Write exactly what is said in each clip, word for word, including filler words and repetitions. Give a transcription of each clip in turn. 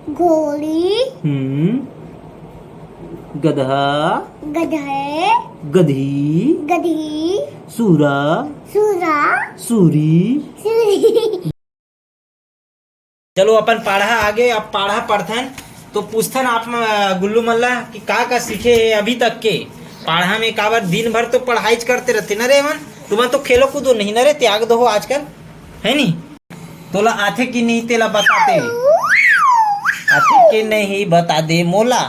घोड़ी। हम्म। गधा। गधे। गधी। गधी। सूरा। सूरा। सूरी। सूरी। चलो, अपन पाढ़ा आगे, अब पाढ़ा पढ़थन तो पूछथन आप म-, गुल्लू मन ला कि का का सीखे हे अभी तक के। पाढ़ा में काबर दिन भर तो पढ़ाईच करते रहिथे न रे मन, तुमन तो खेलो कूदो नहीं न रे, त्याग दो हो आजकल, है नी? तोला आथे कि नहीं, तेला बताते। आथे कि नहीं, बता दे मोला।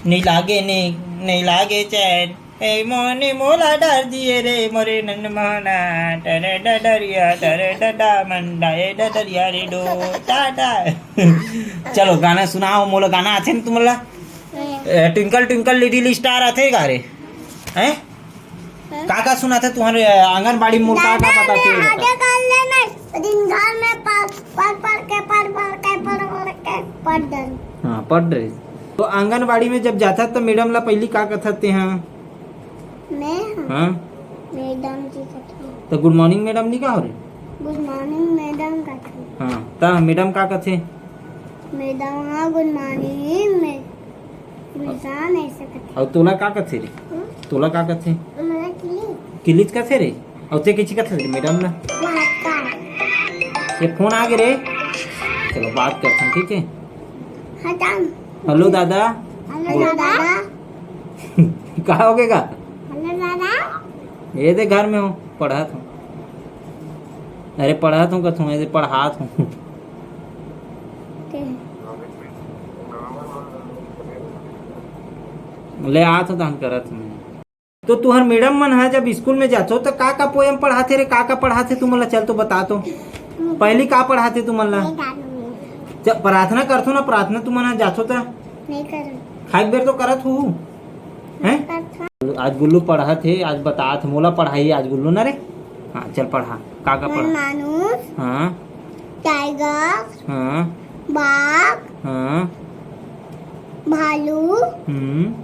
नहीं लागे, नहीं, नहीं लागे चैन। ए मोने मोला डार दिए रे, मोरे नन मोहना, टरे डडरिया, टरे डडा मंडा, ए डडरिया रे डो, टाटा। चलो, गाना सुनाओ मोला, गाना आथे न तुमला? ए, ट्विंकल ट्विंकल लिटिल स्टार आथे गा रे? हैं? का का सुनाथे तुहर, ए, आंगनबाड़ी में मोला का का दादा, बताथे? मैं आगे कर लेना। दिन भर में पढ़, पढ़, पढ़ के, पढ़, पढ़ के, पढ़, पढ़ के, पढ़ डर। हाँ, पढ़ रहे। तो आंगनबाड़ी में जब जाथा तो मैडम ला पहली का कथत ते हाँ? मैं? हाँ। मैडम जी कथन। तो गुड मॉर्निंग मैडम नहीं का हो रे? गुड मॉर्निंग मैडम कथन। हाँ, त मैडम का कथे? मैडम, हाँ, गुड मॉर्निंग, मैं इंसान ऐसे कथे। अउ तोला का कथे रे? हम्म? तोला का कथे? मोला किली। किलिच कथे रे? अउ ते किची कथे रे मैडम ना? नमस्कार। ये फोन आ गे रे। चलो बात करथन, ठीक है? हटाम। हेलो दादा। हेलो दादा। का हो गे गा? हेलो दादा। ये दे घर में हो, पढ़ात हूँ। अरे पढ़ात हूँ कथूँ, ये दे पढ़ात हूँ। के? ले आत हूँ, तहन करत हूँ। तो तुहर मैडम मन ह जब स्कूल में जाथो तो का का पोएम पढ़ाथे रे, का का पढ़ाथे तुमन ला? चल तो बता तो, पहली का पढ़ाथे तुमन ला? जब प्रार्थना करथो ना, प्रार्थना तुमन ह जाथो त नहीं करन। खाए के बेर तो करत हो, हैं? करथन। आज गुल्लू पढ़त हे, आज बतात हे, मोला पढ़ाई आज गुल्लू ना रे। हाँ, चल पढ़ा, का का मन पढ़ा? मानुस, हाँ। टाइगर, हाँ। बाघ, हाँ। भालू, हम्म।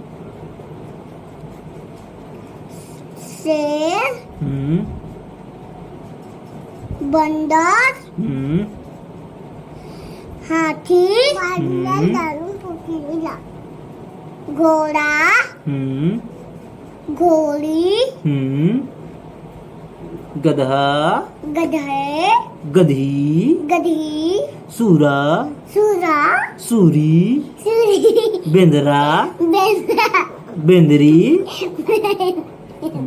शेर, हम्म। बंदर, हम्म। हाथी, हम्म। घोड़ा, हम्म। घोड़ी, हम्म। गधा, गधे, गधी, गधी, सूरा, सूरा, सूरी, सूरी, बेंदरा, बेंदरा, बेंदरी,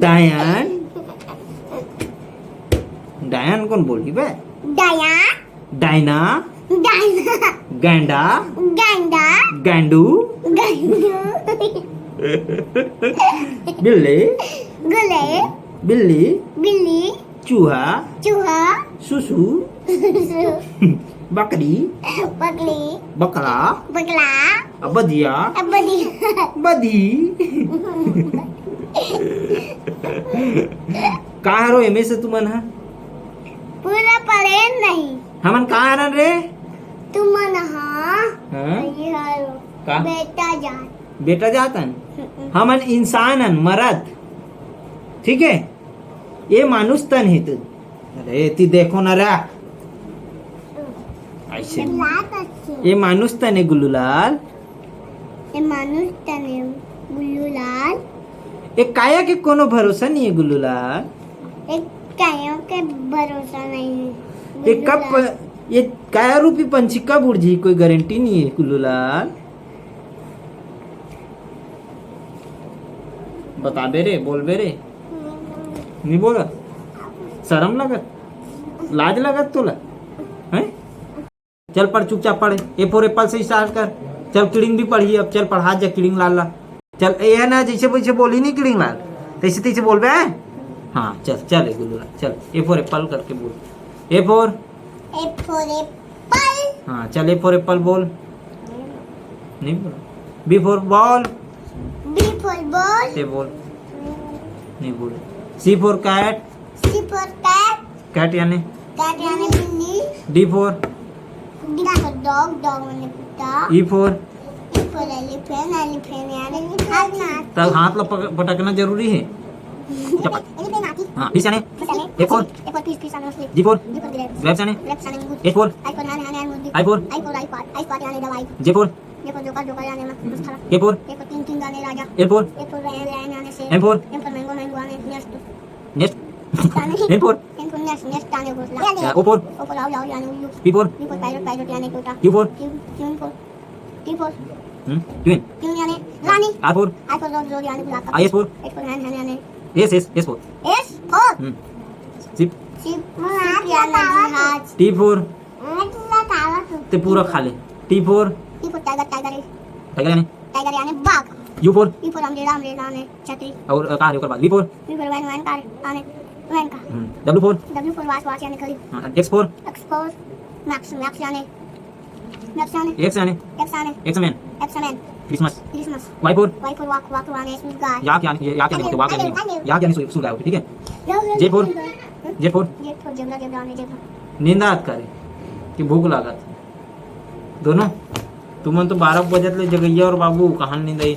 डायन। डायन कोन बोलही बे? डायन। डायना। डायना। गैंडा। गैंडा। गैंडू। गैंडू। बिल्ली। गुले। बिल्ली। बिल्ली। चूहा। चूहा। सुसु। सुसु। बकरी। बकरी। बकला। बकला। बधिया। बधिया। बधी। का हरो एमे से तुमन ह? पूरा पढ़े नहीं। हमन का हरन रे? तुमन ह। हाँ? ये हरो। का? बेटा जात। बेटा जात हन? हम्म। हमन इंसान हन, मरद। ठीक है? ये मानुष तन हे तू। अरे, ती देखो ना रे। ऐसे। ये मानुष तन हे गुल्लूलाल। ये मानुष तन हे गुल्लूलाल। ये काया के कोनो भरोसा नहीं है गुल्लूलाल। ये काया के भरोसा नहीं है ये कब गुल्लूलाल। प-, ये काया रूपी पंछी कब उड़ जी, कोई गारंटी नहीं है गुल्लूलाल। बताबे रे, बोलबे रे। नहीं बोला? शर्म लगत? लाज लगत तोला? हैं? चल पढ़, चुपचाप पढ़। A for apple से start कर। चल किड़िंग भी पढ़ी अब, चल पढ़ा जा किड़िंग लाल ला। चल, ये है ना, जैसे वैसे बोली नहीं किड़िंग लाल, तैसे तैसे बोलबे, हैं? हाँ, चल, चल, ए गुल्लू लाल, चल, A for apple करके बोल। A for? A for apple। हाँ, चल, A for apple बोल। नहीं बोला। B for ball। B for ball। ये बोल। नहीं बोले। C for cat। C for cat। Cat यानी? Cat यानी बिल्ली। D for? D for dog, dog माने कुत्ता। E for? E for elephant, elephant यानी हाथी। तब हाथ ला पक-, पटकना जरूरी है। चप्पल। Elephant, हाथी। हाँ, फिश यानी? फिश यानी? F for? F for fish, fish यानी मछली। G for? G for grapes। Grapes यानी? Grapes यानी अंगूर। H for? H for hand, hand यानी मुर्गी। I for? I for iPod, iPod यानी दवाई। J for? J for joker, joker यानी मस्त, मस्त खड़ा। K for? K for king, king यानी राजा। L for? L for lion, lion यानी शेर। M for? M for mango, mango यानी nest। Nest? यानी N for? N for nest, nest यानी घोंसला। O for? O for owl, owl यानी उल्लू। P for? P for parrot, parrot यानी तोता। Q for? Q, Q for, Q for hmm, queen. Queen यानी रानी। R for? R for rose, rose यानी गुलाब का। S for? S for hand, hand यानी S, S, S for। S for? Hmm. Ship. Ship, ship यानी जहाज। T for? ते पूरा खा ले। T for? T for tiger, tiger है। Tiger यानी? Tiger यानी बाघ। U for? U for umbrella, umbrella यानी छतरी। और, अ, का है ओकर बाद? V for? V for van, van car यानी वैन का। हम्म। W for? W for watch, watch यानी घड़ी। हाँ, X for? X for max, max यानी, max यानी। X यानी? X यानी। X-man। X-man। Christmas। Christmas। Y for? Y for walk, walk यानी गाय। याक यानी, ये याक यानी बोलते, walk यानी। याक यानी सु-, सुगाय होते, ठीक है? J for? J for? J for zebra, zebra यानी zebra। नींद आत करे कि भूख लागत? दोनों? तुमन तो बारह बजत ले जगैया और बाबू, कहाँ नींद आई?